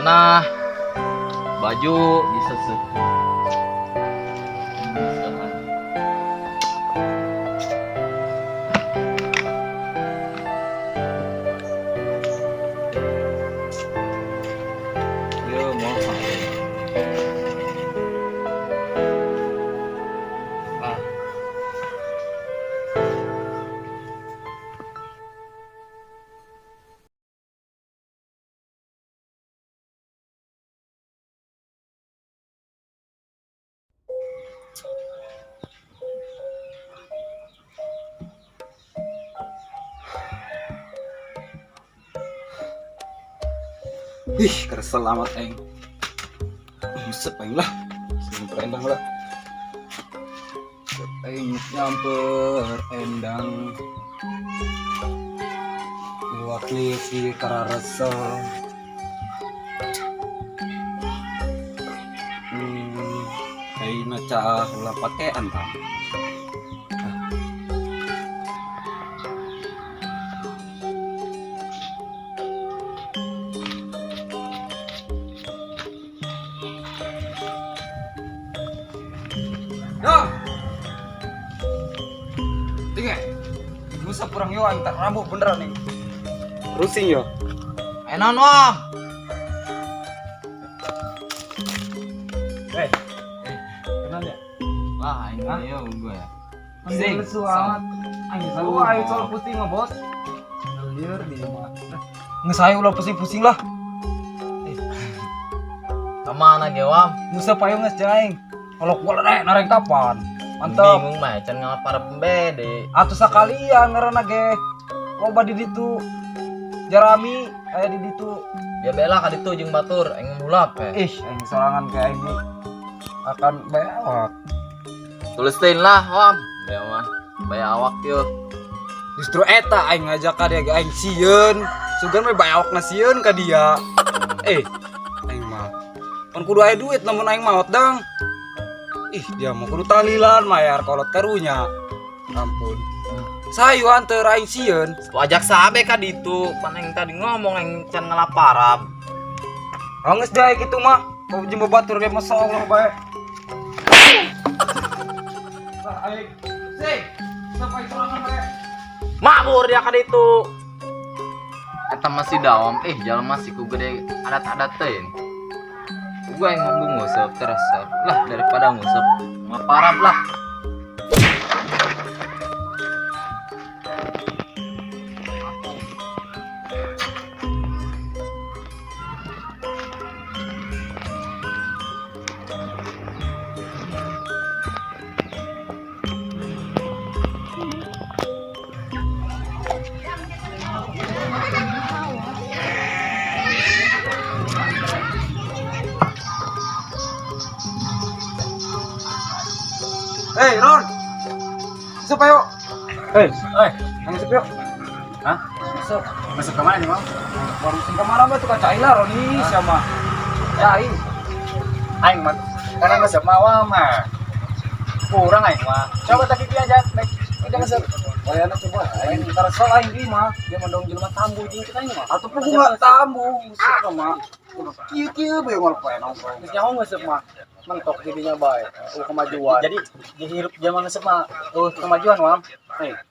Celana, baju diseseh. Yo mau ah. Ih, kesel amat aing. Ngusep aing lah. Nyamper endang lah. Aing nyamper endang. Wakil si kararesel. Aing cah ulah pakean tah. Yo. Tinggal. Ngusap kurang yo aing tak rambut beneran nih. Rusing yo. Enon wam. Eh, kenal ya? Wah, aing yo gue. Sing, lesu amat. Aing selalu aing soal pusing mah, Bos. Lieur di mah. Nges aing ulah pusing-pusing lah. Kemana ge wam? Ngusap aing geus jeung aing. Kalau kuat deh nareng kapan? Mantap. Bingung mah can ngalapar bede. Atuh sakalian ngaranna ge. Loba di ditu. Jarami aya di ditu. Dia bela ka ditu jeung batur aing mulap eh. Ih, aing sorangan ke aing akan bae awak. Tulisin lah wam. Dia mah bae awak yo. Justru eta aing ngajak ka dia ge aing sieun. Sugan we bae awakna sieun ka dia. Aing mah pan kudu aya duit lamun aing maot dang. Ih, dia mah kudu tahlilan mayar kolot karunya. Ampun. Sayu anteur aing sieun. Wajak sabe ka ditu, pan aing tadi ngomong aing can ngalaparab. Geus dae kitu mah. Kau jeung batur ge masyaallah bae. Lah aing sing sampai sorangan bae. Mabur dia ka ditu. Eta masih dawam, jalan masih ku gede adat-adat teh. Gua yang ngomong ngusep teresep lah daripada ngusep ngaparab lah. Hei Ron, masuk ayo. Hei, masuk yuk. Hah? Masuk. Masuk ke mana nih, Bang? Baru sing kemana mah tuh cai lah Roni sama. Cai. Aing mah karena ngesep mah mah. Kurang aing mah. Coba tadi dia aja, baik. Udah ngesep. Wayana coba aing ntar soal aing di mah. Dia mendong jelema tambu jeung kita ini mah. Atuh pun nggak tambu, masuk mah. Kieu kieu bae ngol poe nongkrong. Geus nyaho ngesep mah. Mentok jadinya bae. Kemajuan. Jadi hirup zaman ngesep mah kemajuan wam.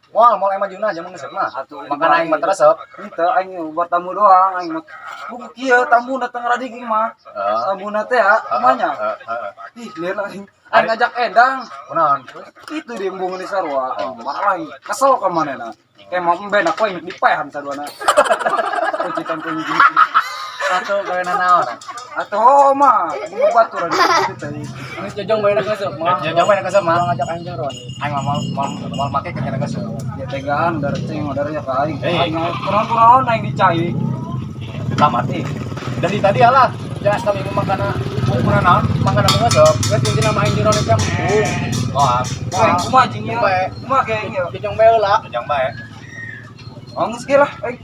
Wah, mau emang majuna zaman ngesep mah. Atuh Makan aing mah teresep. Henteu aing buat tamu doang aing mah. Buku kieu tamu datang radiging mah. Tamu teh ya, kumanya. Ih, lieur aing. Aing ngajak endang. Kunaon? Itu di embung di sarua. Aing marah aing. Kesel ka manehna. Kayak mau emben aku aing dipaehan saduana. Kuncitan kunci. Satu gawe naon? Atau mah, bunga baturan gitu tadi. Geus jojong bae ngesep mah. Jojong bae ngesep mah. Ngajak aing jeung Roni. Aing mah mau make ke ngesep. Ya tegaan darah ceng darahnya ka aing. Aing kurang-kurang aing dicai. Lah mati. Dari tadi alah, jelas kami mau makan ukuran naon, makan apa ngesep. Geus intina mah aing jeung Roni teh embung. Wah, Aing kumaha jeung ieu? Kumaha ge ieu? Jojong bae heula. Jojong bae. Oh, geus ge lah aing.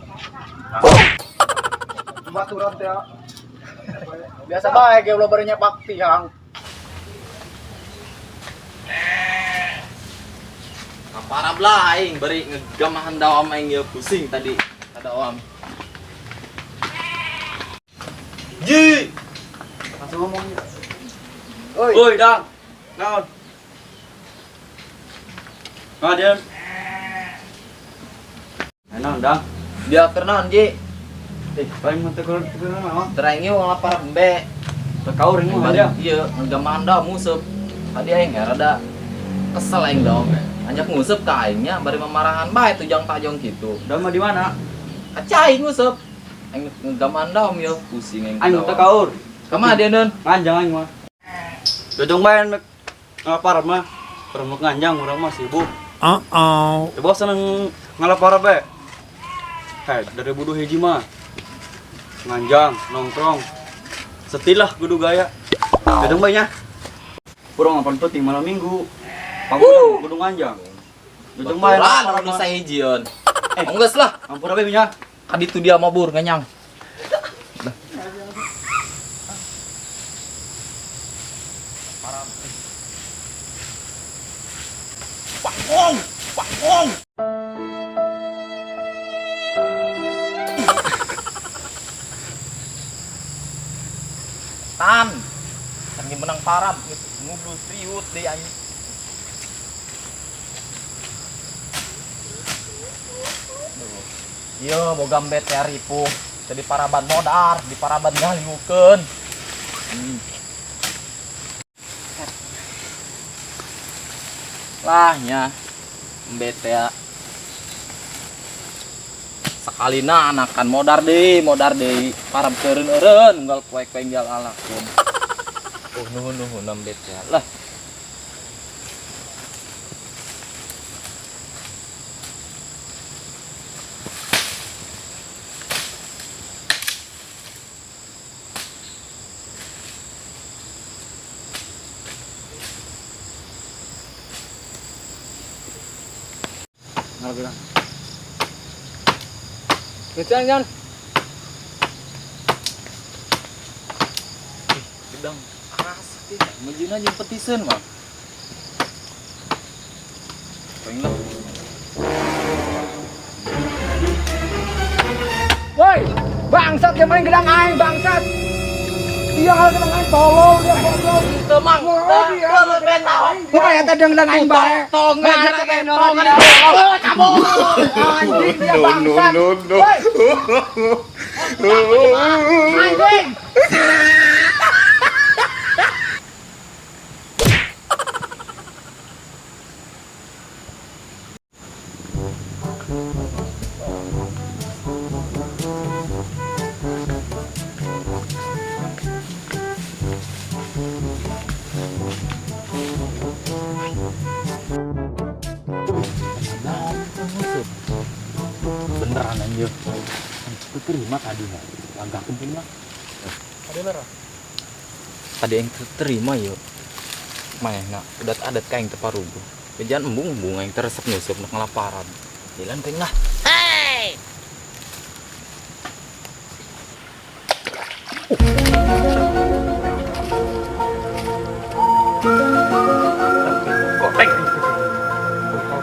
Baturan teh. Biasa bae ge ulah bari nyepak tiang. Ngaparab lah aing bari ngegamahan dawam aing ieu pusing tadi ada awam. Ji. Oi. Woi, Dang. Naon? Nah, dia. Naon, Dang? Dia keur naon, Ji? Eh, paling mah teu keur naon? Terang ieu ngalapar embe. Teu kaur ini mah dia. Iya, ngegaman dah nguseup. Tadi aing ya rada kesel aing dong. Anjak nguseup ka aingnya bari memarahan bae tujang tajong gitu. Dang mah di mana? Acai nguseup. Aing ngegaman dah om yo, pusing aing. Aing teu kaur. Kemana dia, Nun? Nganjang aing mah. Dodong bae nek ngalapar mah. Urang nganjang urang mah sibuk. Uh-oh. Ya bosan ngalapar bae. Hei, dari buduh hiji mah. Nganjang, nongkrong. Setilah kudu gaya. Dodong bae nya. Urang ngapan penting malam minggu. Pangurang kudu nganjang. Dodong bae. Baturan anu sahijieun. Eh, geus lah. Ampura bae nya. Kaditu dia mabur nganyang. Tan. Kami menang parab ngubul riut deh anjing. Iya, boga mbet ya ripuh. Jadi paraban modar, di paraban ngaliukeun. Lah nya mbet ya. Sakalina anakan modar deui, parab keureun-eureun unggal poek-poek tinggal alakeun. Oh nuhun nuhun mbet ya. Lah. Jangan, jangan. Gedang asik mejina jeung petiseun mah. Pengen lah. Woi, bangsat dia main gedang aing, bangsat. Dia kalau gedang aing tolol dia goblok. Teu mang. Oh, dia. Wah, eta dia gedang aing bae. Tongan, Bangsat, dia tongan. Oh, kamu. Anjing dia bangsat. No, no, no. Woi, anjing. Beneran anjir. Terima tadi mah. Agak kumpul lah. Tadi yang terima yuk. Manehna udah adat ka aing teu paruguh. Bejan embung-embung aing teh resep nguseup nu ngalaparan. Jalan teh lah. Goteng.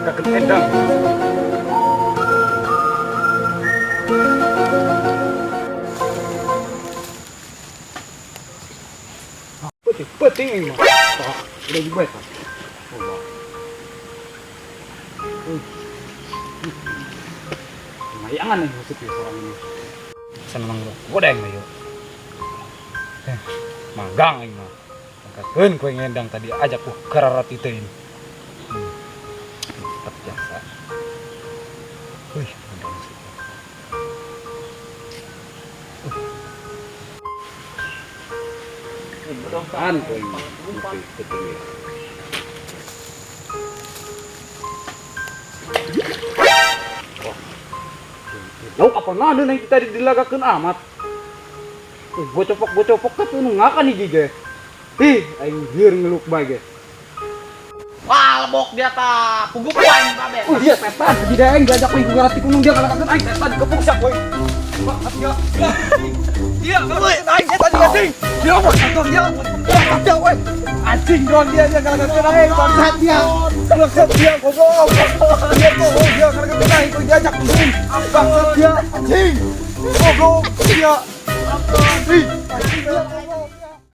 Kau endang. Penting, penting ini mah. Oh, udah juga ya. Lumayan nih maksudnya seorang ini. Seneng bro. Godeng ayo. Manggang ini mah. Angkatkeun kue ngendang tadi ajak ku kerarat itu ini. Tetap jasa. Wih, manggang sih. Kan kue ini. Penting ya. Lauk apa nana yang tadi dilagakeun amat. Bocopok-bocopok tapi nu ngakan hiji ge. Ih, aing bieur ngeluk bae ge. Wah, lebok dia ta. Puguh ku aing kabeh. Oh dia setan, hiji da aing diajak ku garati kunung dia ngalakakeun aing setan dikepung sia kowe. Wah, dia. Dia aing setan anjing. Dia bangsat dia. Bangsat dia woi. Anjing don dia dia ngalakakeun aing bangsat dia. Bangsat dia goblok. Dia tuh dia ngalakakeun aing kowe diajak kunung. Bangsat dia anjing. Goblok dia. Ih, anjing dia.